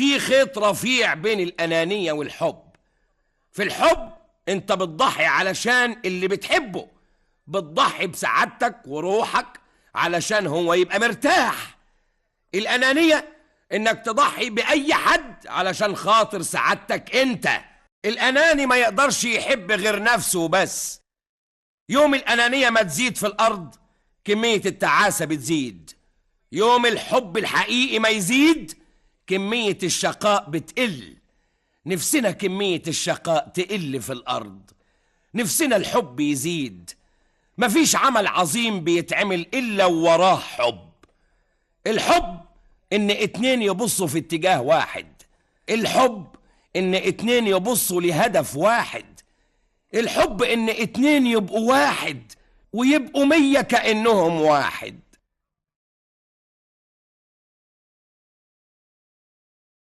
في خيط رفيع بين الأنانية والحب. في الحب انت بتضحي علشان اللي بتحبه، بتضحي بسعادتك وروحك علشان هو يبقى مرتاح. الأنانية انك تضحي بأي حد علشان خاطر سعادتك انت. الأناني ما يقدرش يحب غير نفسه بس. يوم الأنانية ما تزيد في الأرض كمية التعاسة بتزيد. يوم الحب الحقيقي ما يزيد كمية الشقاء بتقل. نفسنا كمية الشقاء تقل في الأرض، نفسنا الحب يزيد. مفيش عمل عظيم بيتعمل إلا وراه حب. الحب إن اتنين يبصوا في اتجاه واحد. الحب إن اتنين يبصوا لهدف واحد. الحب إن اتنين يبقوا واحد ويبقوا 100 كأنهم واحد.